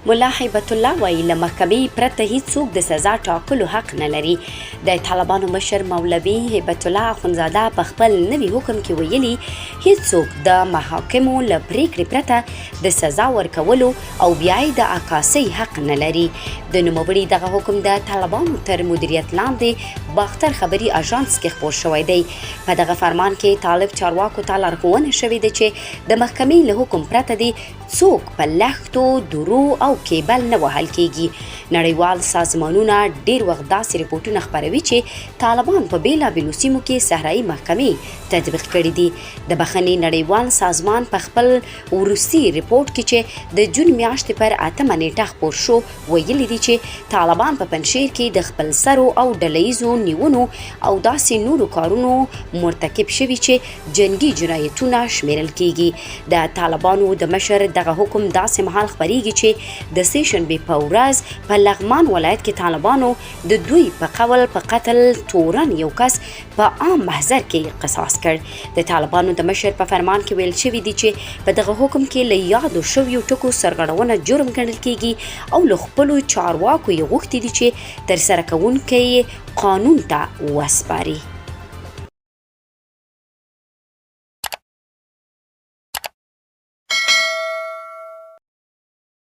ملا هیبت الله وایي، له محکمې پرته هیڅوک د سزا ټاکلو حق نه لري. د طالبانو مشر مولوي هیبت الله اخندزاده په خپل نوي حکم کې ویلي، هیڅوک د محاکمو له پریکړې پرته د سزا ورکولو او بیا یې د عکاسۍ حق نه لري. د نوموړي دغه حکم د طالبانو تر مدیریت لاندې باختر خبري اژانس کې خپور شوی دی. په دغه فرمان کې طالب چارواکو ته لارښوونه شوې ده چې د محکمې له حکم پرته دې څوک په لښتو، درو او کیبل نه وهل کیږي. نړیوال سازمانونه ډیر وخت داسې رپوټونه خپروي چې طالبان په بیلابیلو سیمو کې صحرایي محکمې تطبیق کړې دي. د بخښنې نړیوال سازمان په خپل وروستي رپوټ کې چې د جون میاشتې پر اتمه نیټه خپور شو، ویلي دي چې طالبان په پنجشیر کې د خپلسرو او ډله ییزو نیونو او داسې نورو کارونو مرتکب شوي چې جنګي جنایتونه شمیرل کیږي. د طالبانو د مشر دغه حکم داسې مهال خپریږي چې د سې شنبې په ورځ په لغمان ولایت کې طالبانو د دوی په قول په قتل تورن یو کس په عام محضر کې قصاص کړ. د طالبانو د مشر په فرمان کې ویل شوي دي چې په دغه حکم کې له یادو شویو ټکو سرغړونه جرم ګڼل کیږي او له خپلو چارواکو یې غوښتي دي چې ترسره کوونکی یې قانون ته وسپاري.